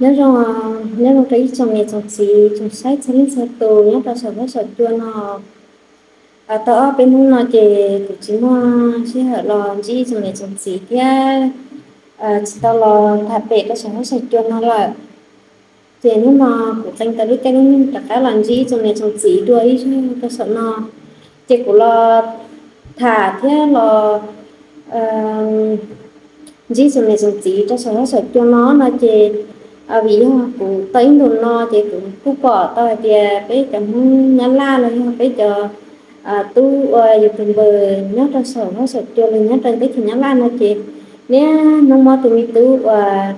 Nyob zoo, nyob zoo rau ib tsoom niam tsoom txiv tsoom saib txhua leej txhua tus nyob rau saum huab saum cua no. Tau ob peb hnub no ces kuv tsis muaj sij hawm los ntsib tsoom niam tsoom txiv thiab tsis tau los tham pem rau saum huab saum cua no lawm. Ces hnub no kuv qee tau lub caij lub nyoog rov qab los ntsib tsoom niam tsoom txiv dua ib zaug rau saum no, ces kuv los tham thiab los ntsib tsoom niam tsoom txiv rau saum huab saum cua no no ces vim yog kuv tau ib ntus no ces kuv kuj pom tau hais tias peb cov Hmoob Nyab Laj los yog peb cov tub ua YouTuber nyob rau saum huab saum cua los nyob rau teb chaws Nyab Laj no ces niaj hnub muab tus me tub uas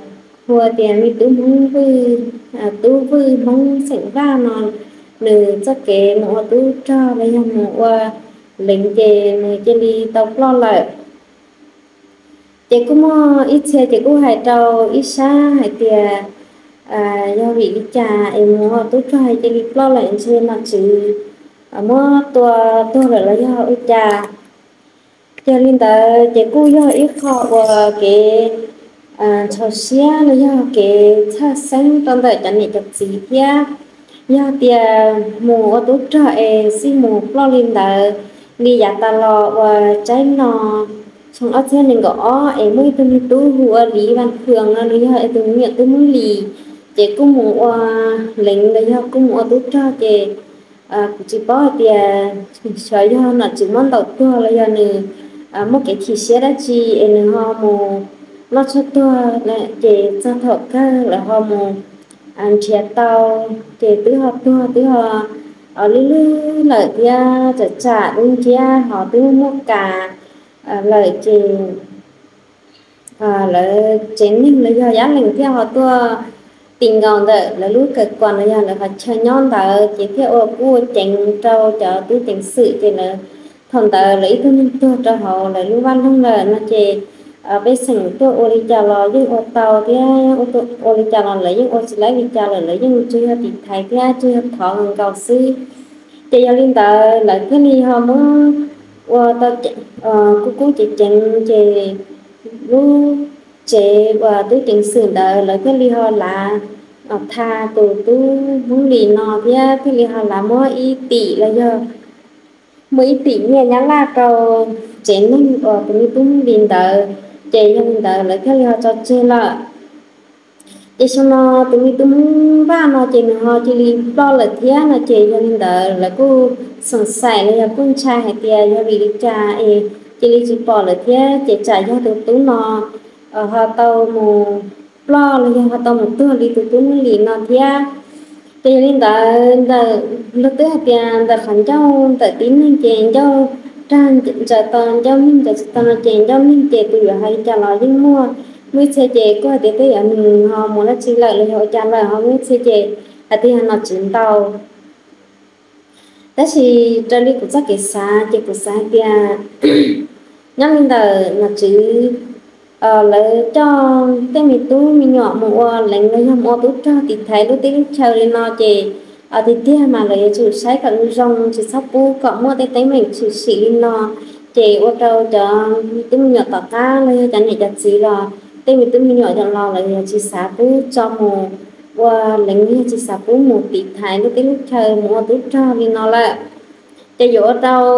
hu tias me tub Hmoob Vwj, tub Vwj Hmoob xeem Vaj no, nws txoj kev mus ua tub rog los yog mus ua leev ces nws cia li tau ploj lawm. Ces kuj muaj ib txhia ces kuj hais rau ib sab hais tias yog vim li cas es mus ua tub rog cia li ploj lawm, ntshe nom tswv muab tua tuag lawm los yog ua cas. Ces li ntawd ces kuj yog ib qho uas kev ntshaus siab los yog kev txhawj xeeb rau ntawm cov niam cov txiv thiab. Yog tias mus ua tub rog es xij mus ploj li ntawd, li yav tas los uas tsaib no xyoo ob txhiab nees nkaum ob es muaj ib tug me tub hu ua Liv Vaj Khwm no nws yog tus me nyuam tub Hmoob Lis, ces kuj mus ua leev los yog kuj mus ua tub rog ces kuv tsis paub hais tias xyov yog nom tswv muab ntaus tuag los yog nws muaj kev chim siab dab tsi es nws ho mus noj tshuaj tuag ces txog thaum kawg lawv ho mus nrhiav tau ces twb ho tuag twb ho lwj lwj lawm thiab tsam tsam dub nciab ho twb muaj kas lawm ces lawv tsev neeg los yog yab lees thiaj ho tuaj ti nkaus ntawm lawv lub kawm kuas los yog lawv qhov chaw nyob ntawd ces thiaj ua kuj ua ceev rau cov tub ceev xwm ces lawv thaum ntawd lawv ib tug neeg tuag rau hauv lawv lub vaj loog lawm no ces pej xeem tuaj ua li cas los yeej ua tau thiab ua li cas los lawv yeej ua tsis laib li cas lawm, lawv yeej tsuas yog tiv thaiv thiab tsuas yog thov nkaus xwb. Ces yog li ntawd lawv thiaj li ho muab ua tau kuj kub ceev ceev ces lub tsev uas tub ceev xwm ntawd lawv thiaj li ho lav tha tus tub Hmoob Lis no thiab thiaj li ho lav muab ib tim los yog muaj ib tim nyiaj Nyab Laj rau tsev neeg uas tus me tub Hmoob Lis ntawd, ces yog li ntawd lawv thiaj li ho tso tseg lawm. Ces xyoo no tus me tub Hmoob Vaj no ces nws ho cia li ploj lawm thiab no ces yog li ntawd lawv kuj xoom xaim los yog kuj ntshai hais tias yog vim li cas es cia li tsis pom lawm thiab ces tsam yog tus tub no ho tau mus ploj los yog ho tau mus tuag li tus tub Hmoob Lis no thiab. Ces yog li ntawd ntawm luag twb hais tias ntawm qhov ncauj ntawm tib neeg ces ncauj rag ntsaws tau, ncauj neeg ntsaws tsis tau no ces ncauj neeg ces tus yuav hais li cas los yeej muaj. Muaj ib txhia ces kuj hais tias tej yam nws ho mus dab tsi lawm los yog ua cas lawm, ho muaj ib txhia ces hais tias yog nom tswv ntaus. Tab sis raws li kuv txoj kev xav ces kuv xav hais tias nyob li ntawm nom tswv lawv coj tej me tub me nyuam mus ua leev los yog mus ua tub rog tiv thaiv lub teb lub chaw li no ces tiag tiag mas lawv yuav tsum saib kom zoo zoo tsis txhob pub kom muaj tej teeb meem tshwm sim li no, ces ua rau cov me tub me nyuam tom qab los yog cov niam cov txiv los tej me tub me nyuam los lawv yuav tsis xav pub tso mus ua leev, yog tsis xav pub mus tiv thaiv lub teb lub chaw mus ua tub rog li no lawm. Ces yuav ua rau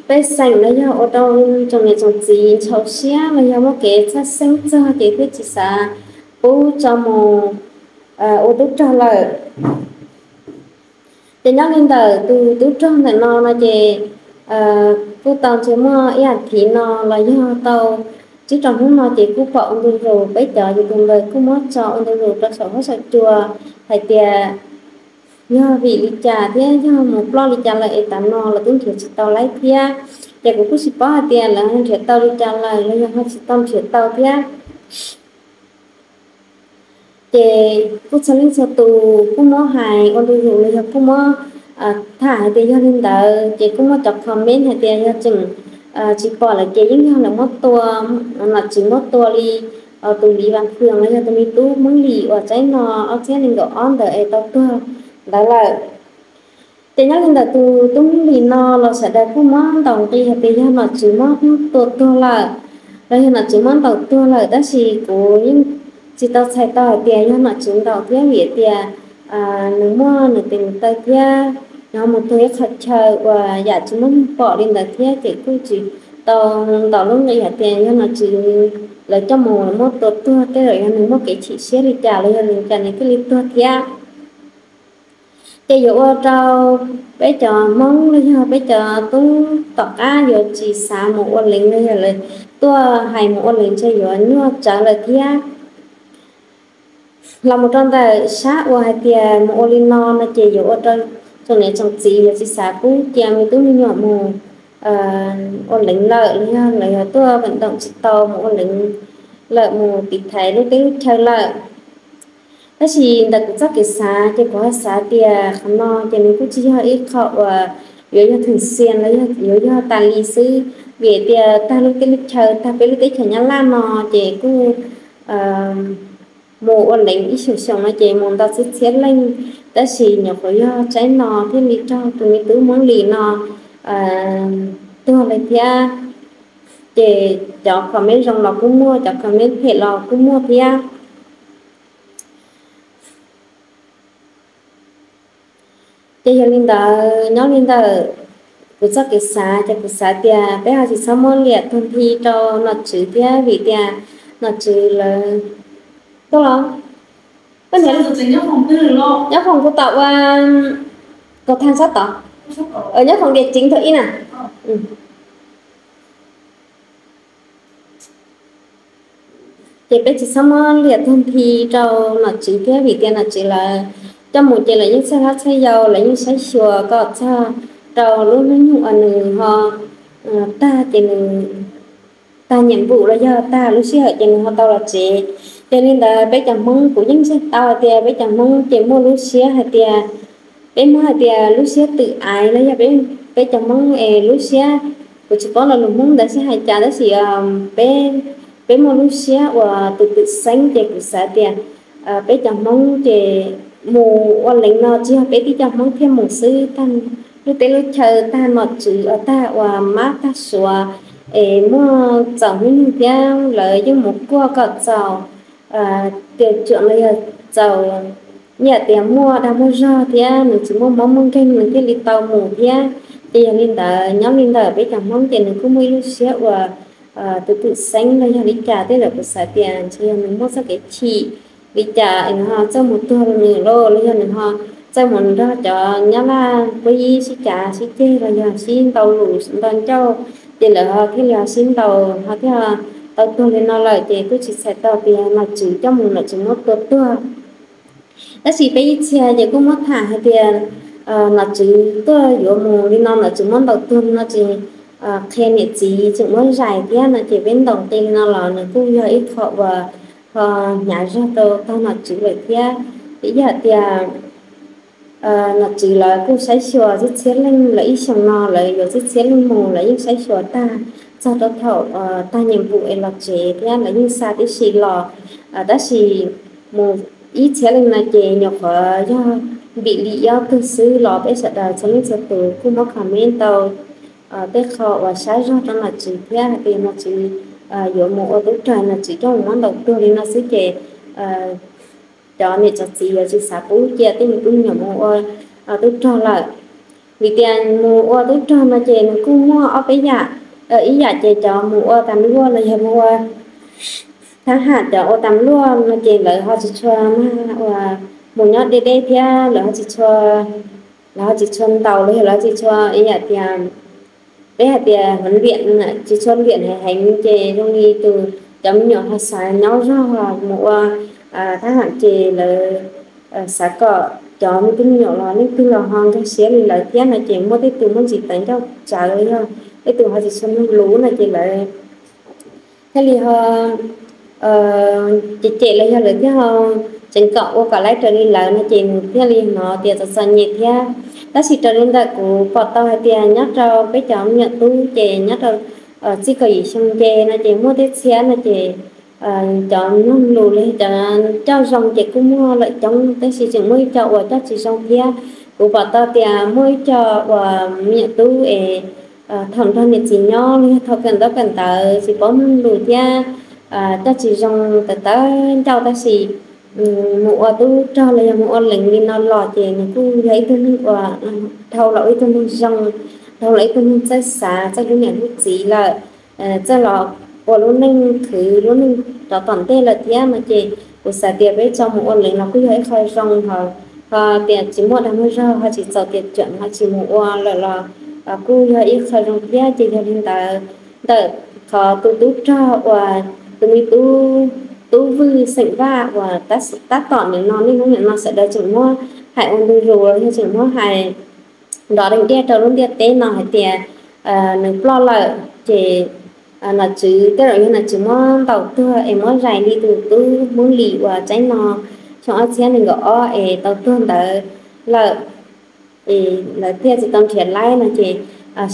pej xeem los yog ua rau tsoom niam tsoom txiv ntshaus siab los yog muaj kev txhawj xeeb txog ces thiaj tsis xav pub tso mus ua tub rog lawm. Ces nyob li ntawm tus tub rog ntawm no no ces kuj tau ntshe muaj ib as thiv no los yog tau tsib rau hnub no ces kuj pom ua ntu zus peb cov YouTube ntawd kuj muab tso ua ntu zus rau saum huab saum cua hais tias yog vim li cas thiab yog mus ploj li cas lawm es tav no los twb nrhiav tsis tau laib thiab. Ces kuv kuj tsis paub hais tias lawv ho nrhiav tau li cas lawm los yog ho tsis tau nrhiav tau thiab. Ces kuj txhua leej txhua tus kuj muab hais ua ntu zus los yog kuj muab tham hais tias yog li ntawd ces kuj muaj cov comment hais tias yog tseem tsis pom lawm ces yeej yog lawv muab tua, nom tswv muab tua li tus Liv Vas Khwm los yog tus me tub Hmoob Lis uas tsaib no ob txhiab nees nkaum ob ntawd es tau tuag ntawd lawm. Ces nyob li ntawm tus tub Hmoob Lis no los sawv daws kuj muab ntaus nqi hais tias yog nom tswv muab tua tuag lawm los yog nom tswv muab ntaus tuag lawm, tab sis kuv yeej tsis tau txhais tau hais tias yog nom tswv ntaus thiab, vim tias nws muaj nws tes nws taw thiab, nws ho mus tuag ib qho chaw uas yam tsis muaj neeg pom li ntawd thiab, ces kuj tsis tau ntaus lub nqi hais tias yog nom tswv lawv coj mus muab tua tuag tej zaum yog nws muaj kev chim siab li cas los yog li cas nws thiaj li tuag thiab. Ces yuav ua rau peb cov Hmoob los yog peb cov tub tom qab yuav tsis xav mus ua leev los yog lawv tuaj hais mus ua leev ntshe yuav nyuaj tsawv lawm thiab. Los mus rau ntawm sab uas hais tias mus ua li no no ces yuav ua rau tsoom niam tsoom txiv yuav tsis xav pub cia me tub me nyuam mus ua leev lawm los yog lawv yuav tuaj veem doom tsis tau mus ua leev lawm mus tiv thaiv lub teb lub chaw lawm. Tab sis ntawm kuv txoj kev xav ces kuv ho xav tias qhov no ces nws kuj tsis yog ib qho uas yuav yog theem xias los yuav yog tas li xwb, vim tias tag lub teb lub chaw tag peb lub teb chaws Nyab Laj no ces kuj mus ua leev ib xyoos xyoos no ces mus ntau txhiab txhiab leej, tab sis nyuam qhuav yog tsaib no thiaj li raug tus me tub Hmoob Lis no tuag li thiab. Ces cov comment zoo los kuj muaj, cov comment phem los kuj muaj thiab. Ces yog li ntawd nyob li ntawm kuv txoj kev xav ces kuv xav tias peb ho tsis txhob muab liam tuag nthi rau nom tswv thiab, vim tias nom tswv lawv tuaj los, nyob foom kuv tom ua kaum thaj sab tod, nyob foom diam ceev thaum ib na. Ces peb tsis txhob muab liam tuag nthi rau nom tswv thiab, vim tias nom tswv lawv coj mus ces lawv yeej txhawj hlob txhawj yau, lawv yeej saib xyuas kom txog rau lub hnub nyoog uas nws ho tag ces nws tag nyiam npum los yog tag lub sij hawm ces nws ho tau los tsev. Ces li ntawd peb cov Hmoob kuv yeej ntseeg tau hais tias peb cov Hmoob ces muaj lub siab hais tias, peb muab hais tias lub siab twm aiv los yog peb cov Hmoob es lub siab, kuv tsis paub lo lus Hmoob ntawd sib hais cas tab sis peb muaj lub siab uas twm twm xeeb ces kuv xav tias peb cov Hmoob ces mus ua leev no tsis yog peb tib co Hmoob thiaj mus xwb, tag lub teb lub chaw, tag nom tswv, tag uas mab tag suav es muaj txaus hnub nyoog thiab lawv yeej mus kuaj kom txaus tias tsuam los yog txaus, yam tias muaj dag muaj zog thiab nws tsis muaj mob muaj nkeeg nws thiaj li tau mus thiab. Ces yog li ntawd nyob li ntawm peb cov Hmoob ces nws kuj muaj ib lub siab uas twm twm xeeb los yog li cas tej zaum kuv xav tias ntshe yog nws muaj txoj kev chim li cas es nws ho txawj mus tuag nws lauj, los yog nws ho txawj mus nrog cov Nyab Laj puab yib sib cav sib ceg los yog sib ntaus lus ntaus ncauj, ces lawv ho thiaj li ho sib ntaus ho thiaj tau tuag li no lawm. Ces kuj tsis txhais tau tias nom tswv coj mus nom tswv muab tua tuag. Tab sis peb ib txhia ces kuj muab tham hais tias nom tswv tuaj yuav mus li no nom tswv muab ntaus tuag li no ces qhia niam txiv tseem muab zais thiab no ces peb ntaus nqi li no los nws kuj yog ib qho uas ho hnyav zog rau tog nom tswv lawm thiab. Ces yog hais tias nom tswv lawv kuj saib xyuas txhib txhiab leej, lawv ib xyoos no lawv yuav txhib txhiab leej mus lawv yeej saib xyuas tag txog rau thaum tag nyiam npum es los tsev thiab lawv yeej xa tib si los. Tab sis mus ib txhiab leej no ces nyuam qhuav yog npim li ob tug xwb los peb sawv daws txhua leej txhua tus kuj muab comment tau tej qho uas sab zog rau nom tswv thiab hais tias nom tswv yuav mus ua tub rog, nom tswv coj mus muab ntaus tuag li no xwb ces cov niam cov txiv yuav tsis xav pub cia tej me tub me nyuam mus ua tub rog lawm. Vim tias mus ua tub rog no ces nws kuj muaj ob peb yam, ib yam ces cov mus ua tas luaj los yog mus ua thab ham, cov ua tas luaj no ces lawv ho tsis tshua mag ua mus nyob deb deb thiab lawv ho tsis tshua, lawv ho tsis tshua ntaus los yog lawv ho tsis tshua ib yam tias peb hais tias huấn luyện, tsis tshua luyện heev heev ces zoo li tus cov me nyuam ho xav nyob zog mus ua thab ham ces lawv xav kom cov me tub me nyuam los leej twg los ho nkag siab li lawv thiab no ces muaj tej tus muaj ntsis tawv ncauj tsawv los yog tej tus ho tsis tshua mloog lus no ces lawv thiaj li ho cem cem los yog lawv thiaj ho tseev kom ua kom laib raws li lawv no ces nws thiaj li hnov tias txom txom nyem thiab. Tab sis raws li ntawm kuv pom tau hais tias nyob rau peb cov me nyuam tub ces nyob rau txij kaum yim xyoo nce no ces muaj tej txhiab no ces cov mloog lus los yog cov coj zoo ces kuj muaj lawm coob tab sis tseem muaj ib co uas coj tsis zoo thiab. Kuv pom tau tias muaj ib co uas me nyuam tub es thaum nrog niam txiv nyob los yog thaum kawm ntaub kawm ntawv tsis paub mloog lus thiab coj tsis zoo tawv tawv ncauj tab sis mus ua tub rog los yog mus ua leev li no los ces nws kuj yog ib tug neeg uas dhau los ib tug neeg zoo, dhau los ib tug neeg txawj xav txawj hlub niam hlub txiv lawm, txawj los ua lub neej khwv lub neej rov tom ntej lawm thiab no ces kuv xav tias peb tso mus ua leev los kuj yog ib qho zoo ho, ho tias tsis muaj dag muaj zog ho tsis txaus tias cuam ho tsis mus ua lawm los kuj yog ib qho zoo thiab ces yog li ntawd ntawm qhov tus tub rog uas tus me tub, tub Vwj xeem Vaj uas tab tom nim no niaj hnub nim no sawv daws tseem muab hais ua ntu zus los yog tseem muab hais nrov deeg diaj rau lub ntiaj teb no hais tias nws ploj lawm ces nom tswv tej zaum yog nom tswv muab ntaus tuag es muab zais li tus tub Hmoob Lis uas tsaib no xyoo ob txhiab nees nkaum ob es tau tuag ntawd lawm es lawv thiaj tsis tau nrhiav laib no ces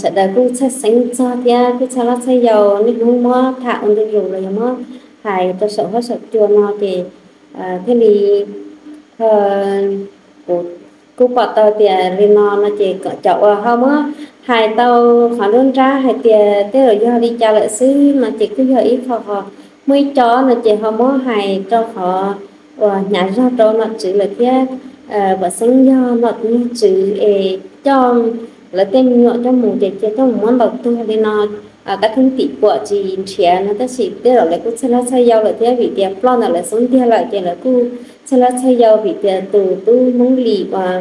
sawv daws kuj txhawj xeeb txog thiab kuj txhawj loj txhawj yau niaj hnub muab tham ua ntu zus los yog muab hais rau saum huab saum cua no ces thiaj li kuv kuj pom tau tias li no no ces cov uas ho muab hais tau qhov nruab nrab hais tias tej zaum yog li cas lawm xwb no ces kuj yog ib qho ho muaj ib co no ces ho muab hais rau qhov uas hnyav zog rau nom tswv lawm thiab. Vam xeeb yog nom tswv es coj lawv tej me nyuam coj mus ces cia coj mus muab ntaus tuag li no, kab theeb tim puam tsis nrhiav no tab sis tej zaum lawv kuj txhawj loj txhawj yau lawm thiab vim tias ploj ntawm lawv xub ntiag lawm ces lawv kuj txhawj loj txhawj yau vim tias tus tub Hmoob Lis uas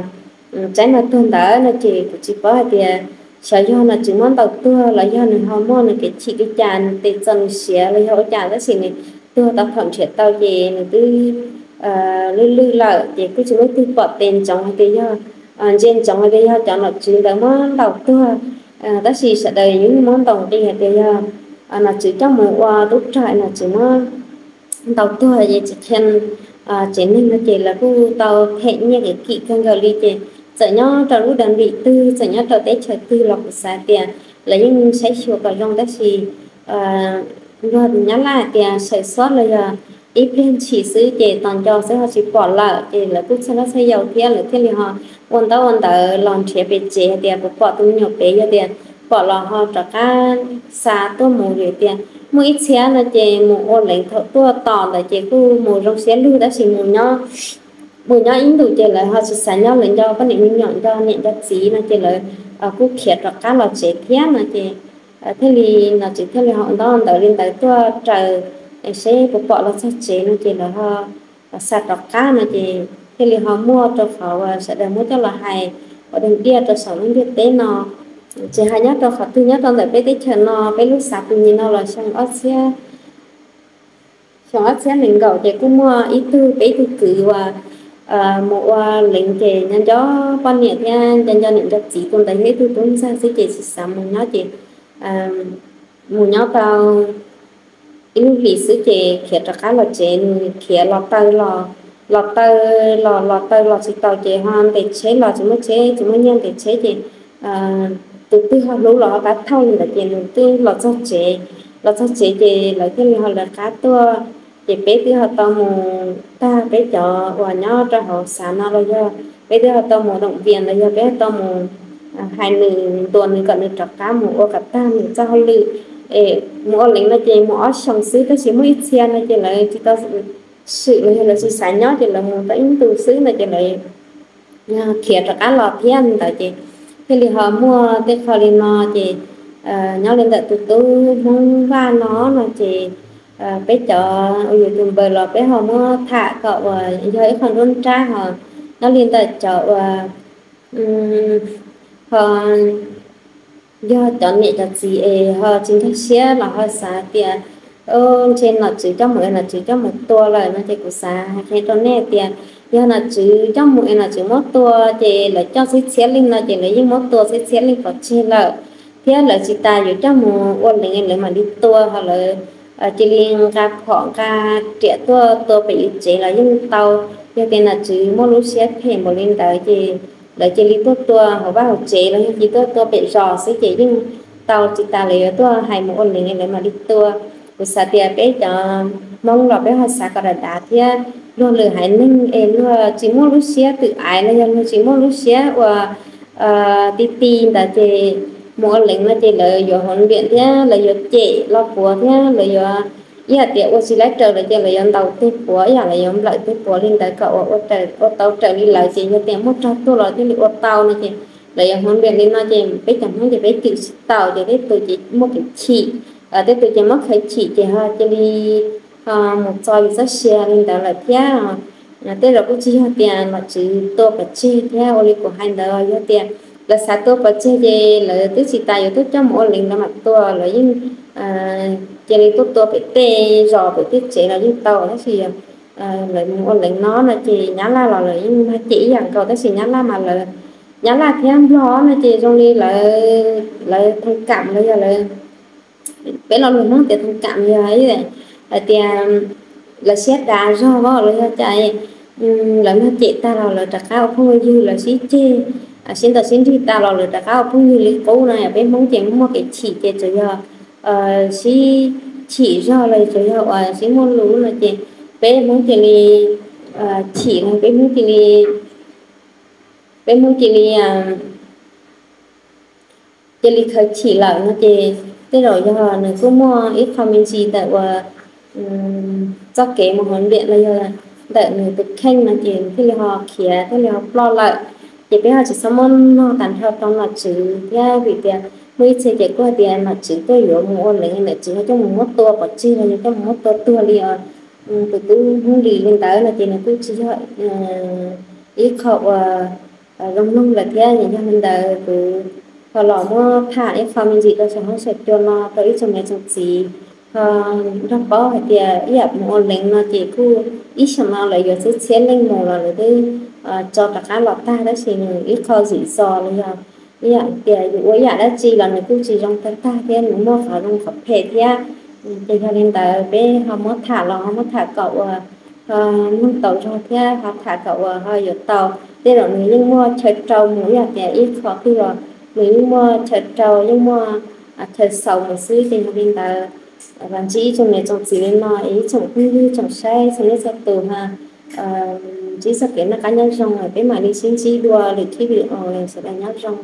tsaib no tuag ntawd no ces kuv tsis paub hais tias xyov yog nom tswv muab ntaus tuag los yog nws ho muaj nws kev chim li cas nws tes txom nws siav los yog ua cas tab sis nws tuag tau thaum nrhiav tau ces nws twb lwj lwj lawm ces kuj tsis muaj ib tug pom tes ntsoov hais tias yog, ntsia ntsoov hais tias yog cov nom tswv ntawd muab ntaus tuag. Tab sis sawv daws yeej muab ntaus nqi hais tias yog nom tswv coj mus ua tub rog nom tswv muab ntaus tuag ces tsis qhia tsev neeg no ces lawv kuj tau them nyiaj kev kim kawg nkaus li ces txawm nyob rau lub dev vim twg txawm nyob rau teb chaws twg los kuv xav tias lawv yeej saib xyuas kom zoo tab sis luag Nyab Laj hais tias sawm xob los yog ib pliag ntshis xwb ces tos nco xwb ho tsis pom lawm ces lawv kuj txhawj loj txhawj yau thiab lawv thiaj li ho ua ntaub ua ntawv los nrhiav pem tsev hais tias puas pom tus me nyuam pem yog tias pom los ho rov qab xa tuaj mus vim tias muaj ib txhia no ces mus ua leev thaum tuaj tos ntawd ces kuj mus zoo siab lug tab sis mus nyob mus nyob ib ntus ces lawv ho tsis xav nyob lawv nco poj niam me nyuam nco niam nco txiv no ces lawv kuj khiav rov qab los tsev thiab no ces thiaj li nom tswv thiaj li ho ua ntaub ua ntawv li ntawd tuaj raws seb puas pom los txog tsev no ces lawv ho xa rov qab no ces thiaj li ho muaj rau qhov uas sawv daws muab coj los hais ua dog diaj rau saum lub ntiaj teb no. Tsis hais nyob rau qhov twg nyob rau ntawm peb teb chaws no peb lub xav tus nyim no los xyoo ob txhiab xyoo ob txhiab nees nkaum ces kuj muaj ib tug peb tug kwv uas mus ua leev ces nco nco poj niam thiab nco nco niam nco txiv tus ntawd yog ib tug tub ntxawg xwb ces tsis xav mus nyob ces mus nyob tau ib lub hlis xwb ces khiav rov qab los tsev nws khiav los taw los los taw los los taw los tsis tau ces ho ntes tsheb los tsis muaj tsheb tsis muaj nyiaj ntes tsheb ces tus twg ho hlub los ho pab thauj li ntawd ces nws twb los txog tsev. Los txog tsev ces lawv thiaj li ho lawv qab tuaj ces peb twb ho tau mus tag peb cov uas nyob rau hauv xav no los yog peb twb ho tau mus doom vias los yog peb ho tau mus hais nws ntuas nws kom nws rov qab mus ua kom tag nws txoj hauj lwm es mus ua leev no ces mus ob xyoos xwb tab sis muaj ib txhia no ces lawv tsis tau swm los yog lawv tsis xav nyob ces lawv mus tau ib ntus xwb no ces lawv khiav rov qab los thiab ntawd ces thiaj li ho muaj tej qho li no ces nyob li ntawm tus tub Hmoob Vaj no no ces peb cov uas yus tus npaws los peb ho muab tham kom uas yog ib qho nruab nrab ho nyob li ntawm cov uas ho yog cov niam cov txiv es ho tsis nkag siab los ho xav tias ntshe nom tswv coj mus es nom tswv coj mus tua lawm no ces kuv xav hais qhia rau nej tias yog nom tswv coj mus es nom tswv muab tua ces lawv coj txhiab txhiab leej no ces lawv yeej muab tua txhiab txhiab leej pov tseg lawm thiab lawv tsis tas yuav coj mus ua leev lawv mam li tua ho lawv cia li nqa phom nqa riam tuaj tua pem yus tsev los yeej tau. Yog tias nom tswv muaj lub siab phem npaum li ntawd ces lawv cia li tuaj tua hauv vaj hauv tsev los yog cia li tuaj tua pem zos xwb ces yeej tau, tsis tas lawv yuav tuaj hais mus ua leev lawv mam li tua. Kuv xav tias peb cov Hmoob los peb ho xav kom dav dav thiab luag lwm haiv neeg es luag tsis muaj lub siab twm aiv los yog luag tsis muaj lub siab uas ti ti ntawd ces mus ua leev no ces lawv yuav hauv npiam thiab lawv yuav cem los puav thiab lawv yuav ib yam tias ua tsis laib raws lawm ces lawv yuav ntaus tej puav, ib yam lawv yuav nplawm tej puav li ntawd kom ua, ua tau raws li lawv. Ces yog tias muaj rog tuaj los thiaj li ua tau no ces lawv yuav hmoov npiam li no ces peb cov Hmoob ces peb cwm tsis tau ces tej tus ces muaj kev chim, tej tus ces muab khaws chim ces ho cia li mus txo yus txoj sia li ntawd lawm thiab. Tej zaum kuj tsis yog tias nom tswv tua pov tseg thiab ua li kuv hais ntawd, yog tias lawv xav tua pov tseg ces lawv twb tsis tas yuav tuaj coj mus ua leev, lawv mam tua, lawv yeej cia li tuaj tua pem tej zos pem tej tsev los yeej tau, tab sis lawv mus ua leev no no ces Nyab Laj los lawv yeej mag cem ib yam nkaus, tab sis Nyab Laj mas lawv, Nyab Laj thiab Nplog no ces zoo li lawv, lawv thoob kam los yog lawv, peb lo lus Hmoob tias thoob kam yog hais tias lawv siab dav zog los yog cas, lawv mag cem tag los lawv rov qab ua phooj ywg, lawv sib ceg, sib ntaus sib nrig tag los lawv rov qab ua phooj ywg li qub no. Peb Hmoob ces muaj kev chim ces tsuas yog sib chim zog los tsuas yog uas sib muaj lus no ces peb Hmoob cia li chim no, peb Hmoob cia li, peb Hmoob cia li cia li khaws chim lawm no ces tej zaum yog nws kuj muaj ib qho me ntsis ntawm uas txoj kev mus hauv ntiam los yog ntawm nws tus kheej no ces nws thiaj li ho khiav thiaj li ho ploj lawm. Ces peb ho tsis txhob muab nog tag nrho rau nom tswv thiab, vim tias muaj ib txhia ces kuj hais tias nom tswv tuaj yuav mus ua leev, nom tswv ho coj mus muab tua pov tseg los yog coj mus muab tua tuag li os. Tus tub Hmoob Lis li ntawd no ces nws kuj tsis yog ib qho uas zoo mloog lawm thiab. Yog li ntawd kuv ho los muab tham ib qho me ntsis rau saum huab saum cua no rau ib tsoom niam tsoom txiv ho nrog paub hais tias ib yam mus ua leev no ces kuj ib xyoos no lawv yuav txhiab txhiab leej mus los lawv twb tso rov qab los tag, tab sis nws ib qho zim zos los yog ib yam tias yus ua ib yam dab tsi los nws kuj tsis zoo tag tag thiab, nws muaj qhov zoo qhov phem thiab. Ces yog li ntawd peb ho muab tham los ho muab tham kom uas ho mloog tau zog thiab ho tham kom uas ho yuav tau. Tej zaum nws yeej muaj chaw rau mus, ib yam tias ib qho twg los nws yeej muaj chaw rau, yeej muaj chaw xaus mus xwb. Ces yog li ntawd los ntsib ib tsoom niam tsoom txiv li no es ib tsoom phooj ywg tsoom saib txhua leej txhua tus ho ntsib txoj kev noj qab nyob zoo, peb mam li sib ntsib dua lwm clip video, sawv daws nyob zoo.